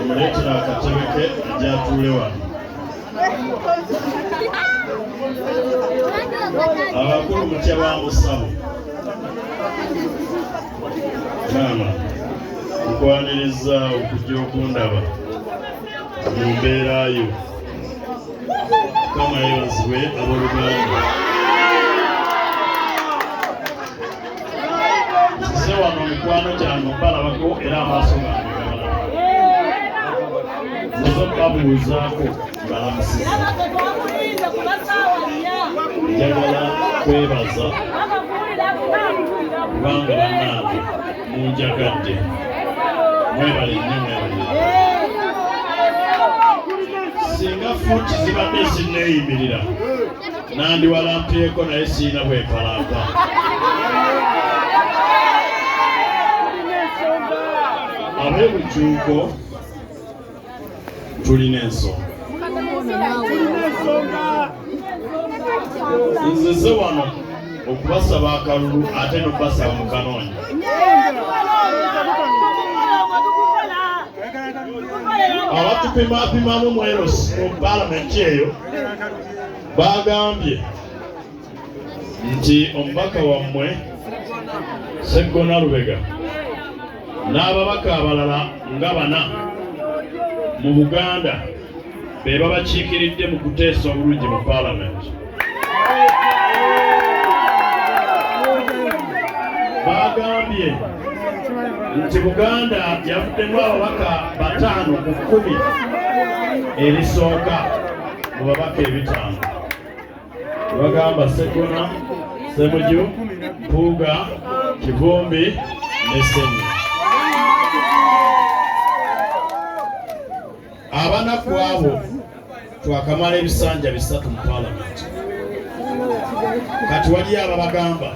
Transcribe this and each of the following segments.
Omuleetera akatebe ke ajja atuule wano. Abakulu mutya ba musabo. Maama, nkwaniriza okujja okundaba mu mbeera yo. Mukama yeebazibwe abooluganda. Nzize wano mikwano gyange okubalabako era amaaso gange gabalaba. Nzize okubabuuzaako mbalamusiza. Njagala kwebaza kubanga bannange munjagadde. Mwebale nnyo mwebale. Singa fuuti zibadde zinneeyimirira nandiwalampyeko naye sirina bwempalampa. Ab'ebujuuko tulina ensonga. Nzize wano okubasaba akalulu ate n'okubasaba mukanoonya. Abatupimapimamu mu mu palamenti eyo bagambye nti omubaka wammwe Sseggona Lubega n'ababaka abalala nga bana mu Buganda be babakiikiridde mu kuteesa obulungi mu palamenti. Bagambye nti Buganda yavuddemu ababaka 5 ku 10 erisooka mu babaka 5. Bagamba Sseggona, Ssemuju, Mpuuga, Kivumbi ne Ssenyi. Abanaku abo twakamala ebisanja 3 mu palamenti. Kati waliyo ababagamba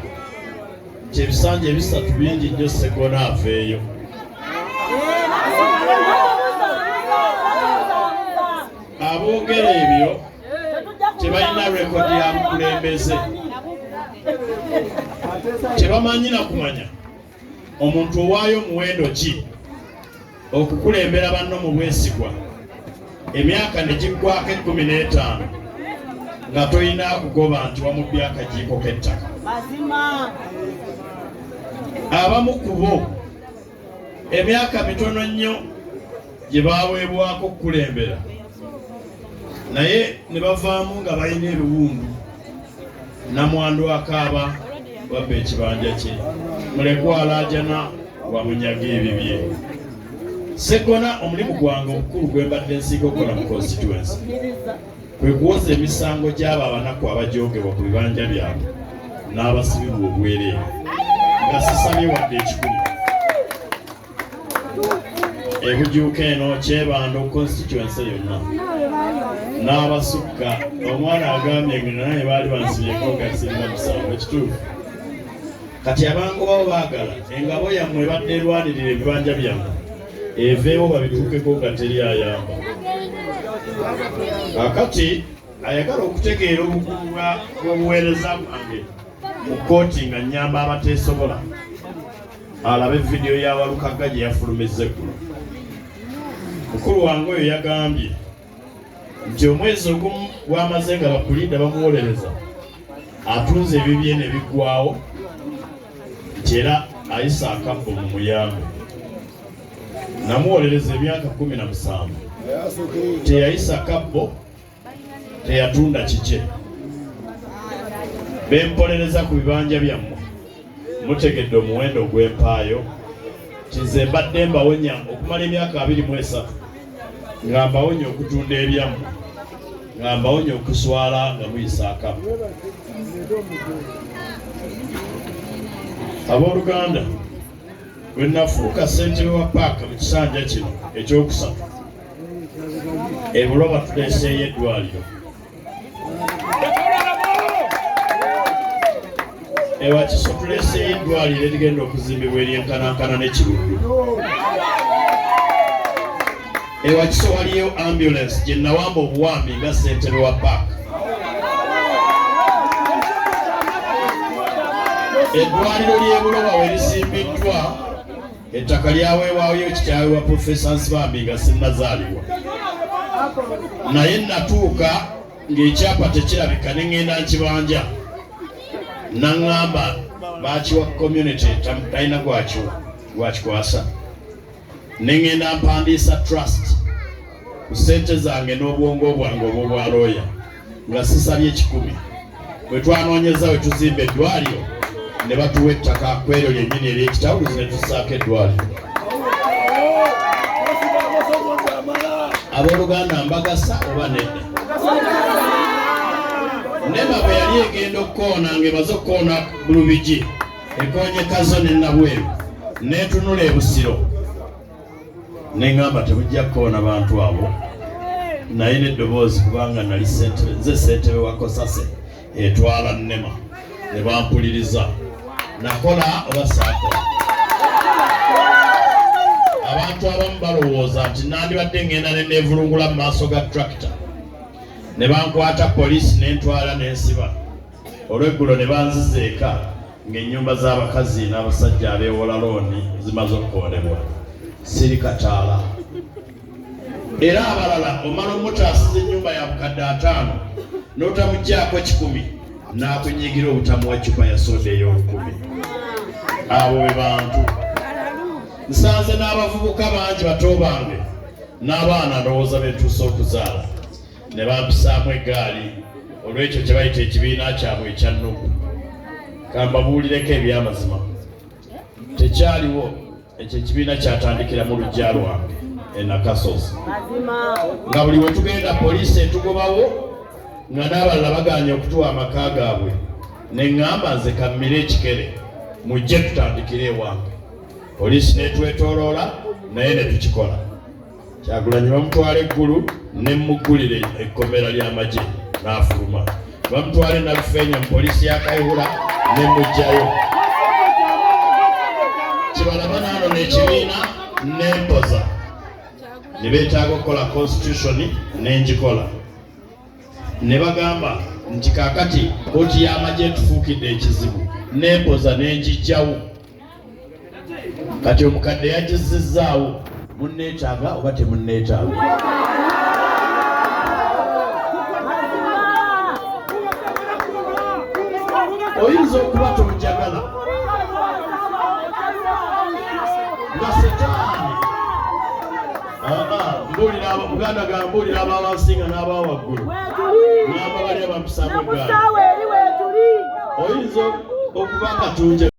nti ebisanja 3 bingi nnyo Sseggona aveeyo. Aboogera ebyo tebalina rekodi ya bukulembeze, tebamanyi na kumanya omuntu owaayo omuwendo ki okukulembera banno mu bwesigwa emyaka ne giggwako 15 nga tolina kugoba nti wamubbye akajiiko k'ettaka. Abamu ku bo emyaka mitono nnyo gye baaweebwako okukulembera naye ne bavaamu nga balina ebiwundu. Namwandu akaaba babba ekibanja kye, mulekwa alaajana wamunyaga ebibye. Sseggona omulimu gwange omukulu gwe mbadde nsinga okukola mu constituency kwe kuwoza emisango gy'abo abanaku abajoogebwa ku bibanja byabwe n'abasibibwa obwereere nga sisabye wadde ekikumi. Ebujuuka eno Kyebando constituency yonna n'abasukka. Omwana agambye nga naye baali bansibyeko nga sirina musango ekituufu. Kati abangobawo baagala engabo yammwe ebadde erwanirira ebibanja byammwe eveewo babituukeko nga teri ayamba. Kaakati ayagala okutegeera obukulu bw'obuweereza bwange mu kkooti nga nnyamba abateesobola alabe vidiyo ya Walukagga gye yafulumizza eggulo. Mukulu wange oyo yagambye nti omwezi ogumu gwamaze nga bapuliida bamuwolereza atunze ebibye ne biggwawo nti era ayisa akabbo mu muyambe. Namuwolereza emyaka 17 teyayisa kabbo, teyatunda kikye. Bempolereza ku bibanja byammwe mutegedde omuwendo ogw'empaayo nti nze mbadde mbawonya okumala emyaka 23 nga mbawonya okutunda ebyammwe, nga mbawonya okuswala nga muyisa akabbo. Abooluganda, bwe nafuuka ssentebe wa paaka mu kisanja kino ekyokusatu, e Buloba tuleeseeyo eddwaliro. Ewakiso tuleeseeyo eddwaliro erigenda okuzimbibwa eryenkanankana ne Kiruddu. Ewakiso waliyo ambulance gye nawamba obuwambi nga ssentebe wa paaka. Eddwaliro ly'e Buloba we lisimbiddwa. Ettaka lyaweebwayo kitaawe wa Profesa Nsibambi nga sinnazaalibwa, naye natuuka ng'ekyapa tekirabika ne ŋŋenda nkibanja, naŋŋamba bakiwa community, talina gwakikwasa. Ne ŋŋenda mpandiisa trust ku ssente zange n'obwongo bwange obw'obwalooya nga sisabye 1,000. Bwe twanoonyeza we tuzimba eddwaliro ne batuwa ettaka kw'eryo lyennyini ery'ekitawuluzi ne tussaako eddwaliro. Abooluganda, mbagasa oba nedda? NEMA bwe yali egenda okukoona ng'emaze okukoona Bulubigi, ekoonye Kazo ne Nabweru, n'etunula e Busiro, ne ŋŋamba temujja kukoona bantu abo, naye n'eddoboozi kubanga nali ssentebe, nze ssentebe wa COSASE etwala NEMA, ne bampuliriza. Nakola oba saakola? Abantu abamu balowooza nti nandibadde ŋŋenda ne neevulungula mu maaso ga tractor ne bankwata poliisi n'entwala n'ensiba. Olweggulo ne banziza eka ng'ennyumba z'abakazi n'abasajja abeewola looni zimaze okukoonebwa. Siri kataala. Era abalala omala omutaasiza ennyumba ya bukadde 50 n'otamuggyaako 1,000 n'akunyiigira obutamuwa ccupa ya soda ey'olukumi. Abo be bantu. Nsanze n'abavubuka bangi bato bange n'abaana ndowooza betuuse okuzaala ne bampisaamu eggaali olw'ekyo kye bayita ekibiina kyabwe ekya Nugu. Kambabuulireko ebyamazima, tekyaliwo ekyo ekibiina kyatandikira mu luggya lwange e Nakasozi, nga buli we tugenda poliisi etugobawo, nga n'abalala bagaanye okutuwa amaka gaabwe. Ne ŋŋamba nze kammire ekikere, mujje tutandikire ewange. Poliisi n'etwetooloola naye ne tukikola. Kyagulanyi bamutwala eggulu ne mmuggulira ekkomera ly'amagye n'afuluma, bamutwala e Nalufeenya mu poliisi ya Kayihura ne mmuggyayo. Kibalama n'anona ekibiina n'empoza ne beetaaga okukola constitution n'engikola, ne bagamba nti kaakati kkooti y'amagye etufuukidde ekizibu, n'empoza n'engijjawo. Kati omukadde yagizizzaawo. Munneetaaga oba temunneetaaga? Oyinza okuba tonjagala nga setaani. Mbuulira muganda ga, mbuulira abawansi nga n'abawaggulu, ngamba bali abampisaamu eggaali, oyinza okuba nga tonjagala.